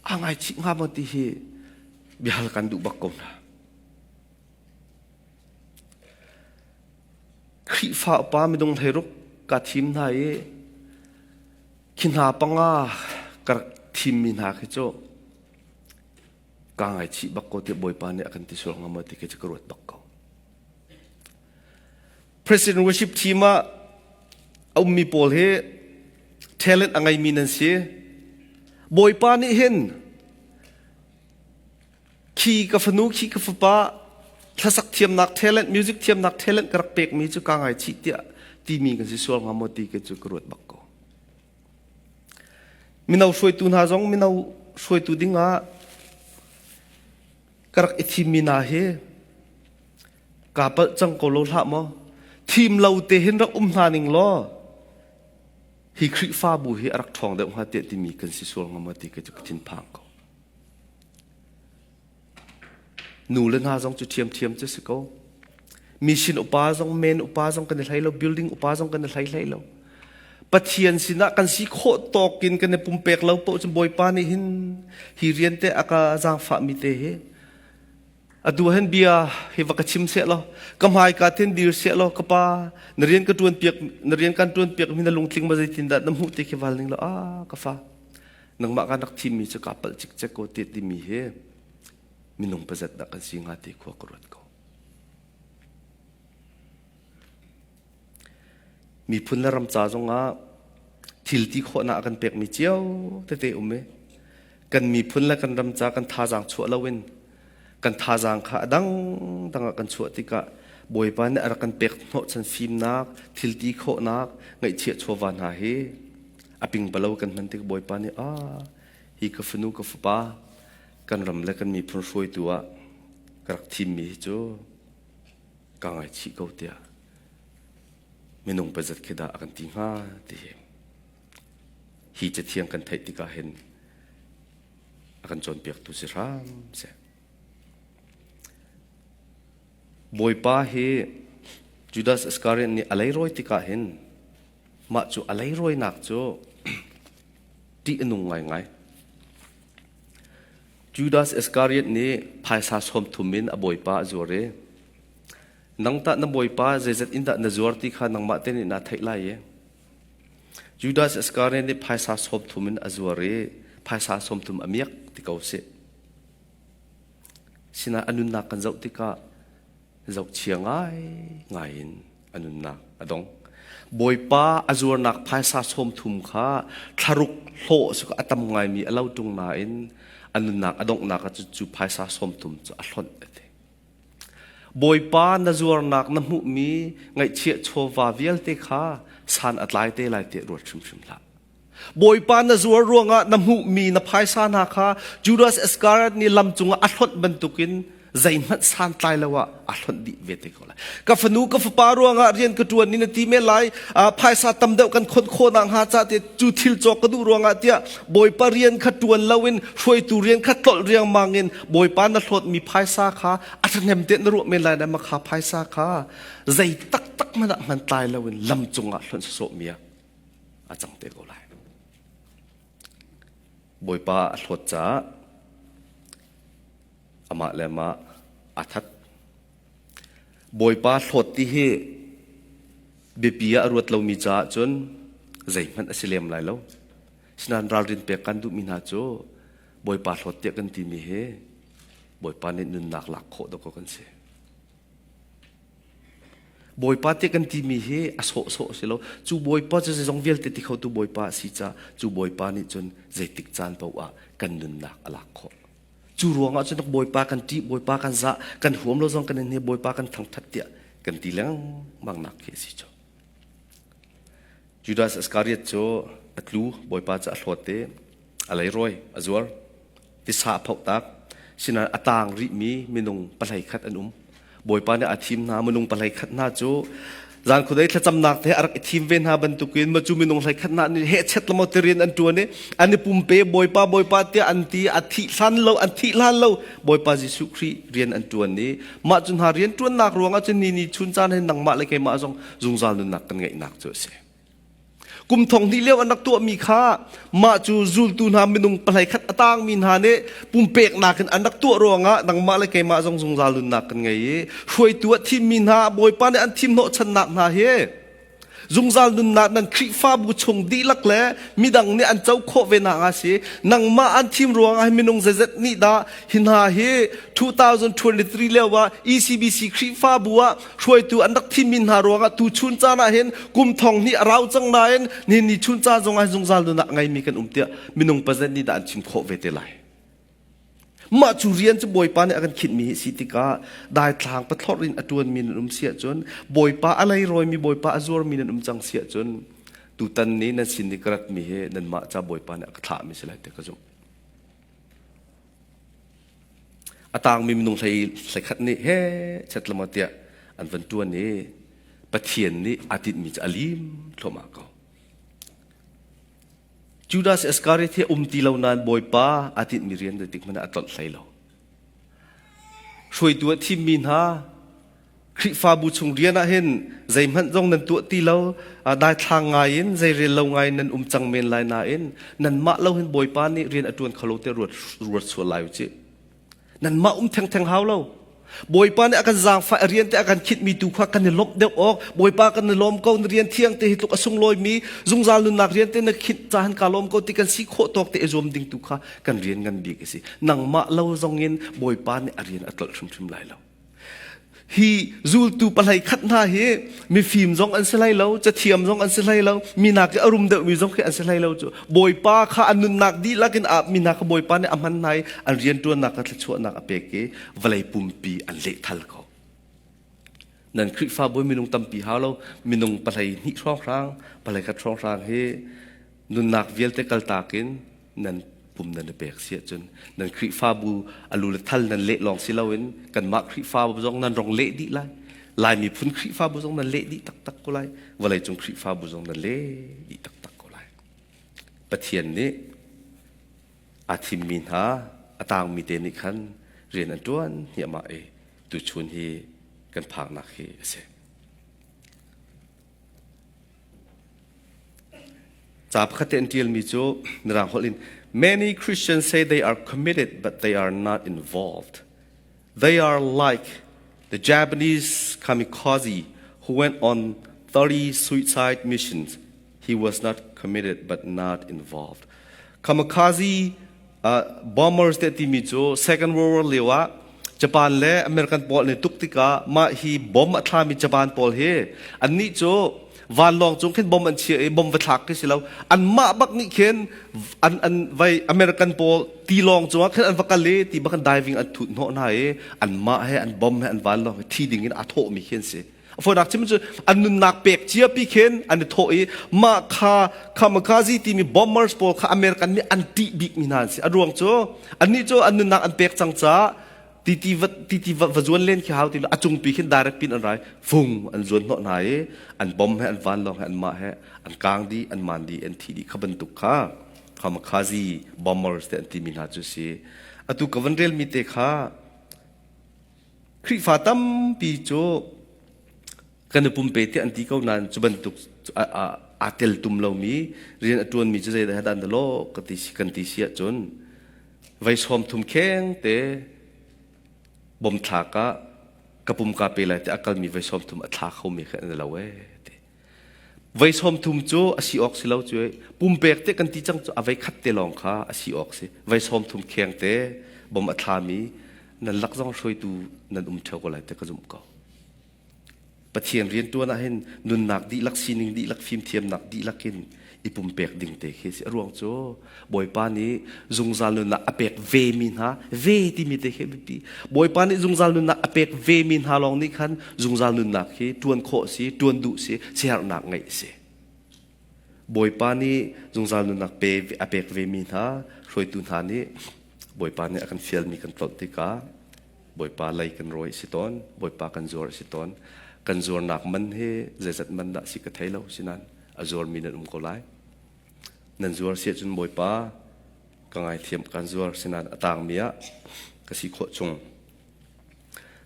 aa ngaichih hnga maw ti hi biahal kan duh bak ko hna. Khrihfa upa midung hleiruk ka thim hna i khi hna panga ka rak thimmi hna khi cu kaa ngaichih bak ko tiah Bawipa nih a kan ti sual hnga maw ti khi cu ka ruat bak ko. President worship team ah a ummi pawl hi talent a ngeimi nan si. Bawipa nih hin khi ka fanu khi ka fapa hlasak thiamnak talent music thiamnak talent ka rak pekmi cu kaa ngaichih tiah timi kan si sual hnga maw ti khi cu ka ruat bak ko. Mino hruaitu hna zong mino hruaitu dingah ka rak i thimmi hna hi kaa palh cang ko lo hlah maw? Thim lo te hin rak um hna ning law hi Khrihfabu hi a rak ṭhawng deuh hnga tiah timi kan si sual hnga maw ti ka cu ka thinphang ko. Nu le hna zong cu ṭhiamṭhiam cu si ko. Mission upa zong, men upa zong kan i hlei lo, building upa zong kan i hlei hlei lo. Pathian sinah kan si khawh tawk in kan i pumpek lo paoh cun Bawipa nih hin hi rian te a ka zaangfahmi te hi atu hin bia hi va ka chim seh law ka hmaika thin dir seh law ka pa na rian ka ṭuan piak na rian kan ṭuan piak mi na lungtling ma zeitin dah na hmuh te khi val ning law ah ka fa nangmah kan rak thimmi cu kaa palh cikcek ko te timi hi minung pazat dah kan si hnga ti khua ka ruat ko. Miphun le ram ca zongah thil ti khawhnak a kan pekmi cio tete um i kan miphun le kan ram ca kan thazaang chuah loin kan thazaang kha a dangdang ah kan chuah tikah Bawipa nih a rak kan pek hnawhchan fimnak, thil ti khawhnak, ngaihchiah chawva hna hi a pingpalo kan hman tik Bawipa nih ah hi ka fanu ka fapa kan ram le kan miphun hruaitu ah ka rak thimmi hi cu ka ngaichih ko tiah minung pazat khi dah a kan ti hnga ti hi hi cathiang kan theih tikah hin a kan cawnpiaktu si hram seh. Bawipa hi Judas Iscariot nih a leirawi tikah hin mah cu a leirawinak cu ṭih a nung ngaingai. Judas Iscariot nih phaisa 30 in a bawipa a zuar i nang tah na bawipa zeizat in dah na zuar ti kha nangmah te nih naa theih lai i Judas Iscariot nih phaisa 30 in a zuar i phaisa 30 a miak ti ko sih. Sinah a nunnak kan zoh tikah zohchia ngai ngai in a nunnak a dong. Bawipa a zuarnak phaisa 30 kha thlaruk hlawh su a tam ngaimi a lo ṭung nain a nunnak a donghnak ah cu phaisa 30 cu a hlonh a ti. Bawipa na zuarnak na hmuhmi ngaihchiah chawva vialte kha san a tlai te lai tiah ruat hrimhrim hlah. Bawipa na zuar ruangah na hmuhmi na phaisa hna kha Judas Iscariot nih lam cungah a hlonh bantukin zeihmanh santlai lo ah a hlonh dih ve te ko lai. Ka fanu ka fapa ruangah rian ka ṭuan ni na ti men lai phaisa tam deuh kan khon khawh nakhnga ca te cu thil cawk ka duh ruangah tiah Bawipa rian kha ṭuan loin hruaitu rian kha tlolh riangmang in Bawipa na hlawtmi phaisa kha a ṭhahnem te na ruah men lai na makha phaisa kha zei taktak hmanh ah hman tlai loin lam cungah hlonh sawsawhmi ah a cang te ko lai. Bawipa a hlawt caah amah le amah aa that. Bawipa hlawt ti hi biapi ah a ruat lomi caah cun zeihmanh a si lem lai lo. Sinain ralrin pek kan duhmi hna cu Bawipa hlawt tiah kan timi hi Bawipa nih nunnak lak khawh dawkaw kan si. Bawipa ti kan timi hi a sawhsawh a si lo. Cu Bawipa cu zeizong vialte ti khotu Bawipa a si caah cu Bawipa nih cun zeitik caan paoh ah kan nunnak a lak khawh. Cu ruangah cun Bawipa kan ṭih, Bawipa kan zah, kan huam lo zong kan in hi Bawipa kan thangṭhat tiah kan ti lengmang nak khi a si cu. Judas Iskariot cu a tlu, Bawipa cu a hlawt i a leirawi, a zuar. Tisa a phohtak. Sinain a taang rihmi minung pahlei khat an um. Bawipa nih a thim hna minung pahlei khat hna cu Zan khudei thlacamnak te a rak i thim ve hna bantukin macu minung hlei khat hna nih hehchet lamo ti rian an ṭuan i an i pumpe Bawipa Bawipa tiah an ti a thih hlan lo an thih hlan lo Bawipa Jesuh Khrih rian an ṭuan i mah cu hna rian ṭuannak ruangah cun ni ni chun caan hin nangmah le keimah zong zungzal nunnak kan ngeihnak cu a si. Kum thong hnih lio an rak tuahmi kha mah cu zultu hna minung pahlei khat a tangmi hna nih pumpeknak in an rak tuah ruangah nangmah le keimah zong zungzal nunnak kan ngei i hruaitu a thimmi hna Bawipa nih an thim hnawhchannak hna hi zungzal nunnak nan Khrihfabu chung dihlak le midang nih an co khawh ve nak a si. Nangmah an thim ruangah minung zeizat nih dah hi hna hi 2023 lio ah ECBC Khrihfabu ah hruaitu an rak thimmi hna ruangah tu chun caan ah hin kum thong hnih a rau cang nain nihin ni chun caan zong ah zungzal nunah ngeimi kan um tiah minung pazet nih dah an chim khawh ve te lai. Mah cu rian cu Bawipa nih a kan khinhmi hi si tikah daithlang pathlorh in a ṭuanmi nan um si ahcun Bawipa a leirawi Bawipa a zuarmi nan um cang si ahcun tutan ni nan sin i ka ratmi hi nanmah ca Bawipa nih a ka thlahmi si lai ti ka zumh. A tangmi minung hlei hleikhat nih he chet lama tiah an van ṭuan i Pathian nih aa tinhmi cu a lim thluahmah ko. Judas Iscariot hi um ti lo nain Bawipa aa tinhmi rian zeitik hmanh ah a tlolh hlei lo. Hruaitu a thimmi hna Khrihfabu chung rian ah hin zeihmanh zong nan tuah ti lo, daithlang ngai in zeirel lo ngai in nan um cang men lai nain nanmah lo hin Bawipa nih rian a ṭuan kho lo tiah ruat, ruat sual lai u cih. Nanmah um thengtheng hau lo. Bawipa nih a kan zaangfah a rian te a kan khinhmi tu kha kan i lawmh deuh awk. Bawipa kan i lawm ko, na rian thiang te hi tluk a sunglawimi zungzal nunnak rian te na khinh cahan ka lawm ko ti kan si khawh tawk te i zuam ding tu kha kan rian ngan bik a si. Nangmah lo zong in Bawipa nih a rian a tlolh hrimhrim lai lo. Hi zultu pahlei khat hna hi mifim zong an si hlei lo, cathiam zong an si hlei lo, minak i a rum deuhmi zong khi an si hlei lo cu. Bawipa kha an nunnak dihlak in minak kha Bawipa nih a hman hna i an rianṭuannak kha thluachuahnak a pek i vawlei pumpi an lehthal ko. Nan Khrihfabu minung tampi hau lo, minung pahlei hnih hrawnghrang, pahlei khat hrawnghrang hi nunnak vialte kaltak in nan pum nan i pek si ahcun nan Khrihfabu a lu le thal nan leh lawng si loin kanmah Khrihfabu zong nan rong leh dih lai. Lai miphun Khrihfabu zong nan leh dih taktak ko lai. Vawleicung Khrihfabu zong nan leh dih taktak ko lai. Pathian nih aa thimmi hna a tangmi te nih khan rian an ṭuan hniahmah i tuchun hi kan phaknak hi a si. Ca pakhat te an ṭialmi cu Mirang holh in Many Christians say they are committed but they are not involved. They are like the Japanese kamikaze who went on 30 suicide missions. He was not committed but not involved. Kamikaze bombers te timi cu Second World War lio ah Japan le American pawl nih tuk tikah mah hi bomb a thlami Japan pawl hi annih cu vanlawng cung khin bomb an chia i bomb va thlak khi si lo anmah bak nih khin an an vai American pawl tilawng cungah khin an va kal i ti bak an diving an thut hnawh hna i anmah he an bomb he an vanlawng he thi ding in aa thawhmi khi an si. A fawinak chim cu an nunnak pek ciapi khin an i thawh i mah kha kamikaze timi bombers pawl kha American nih an ṭih bikmi hna an si. A ruang cu annih cu an nunnak an pek cang caah titi va titi va, va zuan len khi hau ti lo a cungpi khin direct pin an rai fung an zuan hnawh hna i an bomb he an vanlawng he an mah he an kang dih an man dih an thi dih kha bantuk kha kamikaze bombers te an timi hna cu si atu ka van relmi te kha Khrihfa tampi cu kan i pumpe tiah an ti ko nain cu bantuk aa teltum lomi rian a ṭuanmi cu zeidah dah na lawh ka ti kan ti si ahcun vei sawm thum kheng te bom thlak ah ka pum ka pe lai tiah a kalmi vei sawm thum a thla khomi kha an lo ee ti. Vei sawm thum cu a si awk si lo cu pumpek te kan ti cang cu a vei khat te lawng kha a si awk si. Vei sawm thum kheng te bom a thlami nan lak zong hruaitu nan um ṭheo ko lai te ka zumh ko. Pathian rianṭuan ah hin nunnak dihlak sining dihlak fimthiamnak dihlak in i pumpek ding te khi si. A ruang cu Bawipa nih zungzal nunnak a pek ve mi hna ve timi te khi biapi. Bawipa nih zungzal nunnak a pek ve mi hna lawng nih khan zungzal nunnak hi ṭuan khawh si, ṭuan duh si, siaherhnak ngeih si. Bawipa nih zungzal nunnak pe a pek ve mi hna hruaitu hna nih Bawipa nih a kan fialmi kan tlolh tikah. Bawipa lei kan rawi si tawn, Bawipa kan zuar si tawn. Kan zuarnak man hi zeizat man dah si ka thei lo sinan a zuarmi nan um ko lai. Nan zuar si ahcun Bawipa ka ngaithiam kan zuar sinan a tangmi ah ka si khawh chung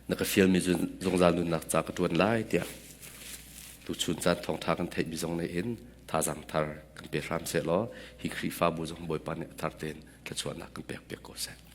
na ka fialmi zungzal nunnak ca ka ṭuan lai tiah tuchun caan thawngṭha kan theihmi zong nih hin thazaang thar kan pe hram seh law hi Khrihfabu zong Bawipa nih a thar tein thluachuahnak kan pek piak ko seh.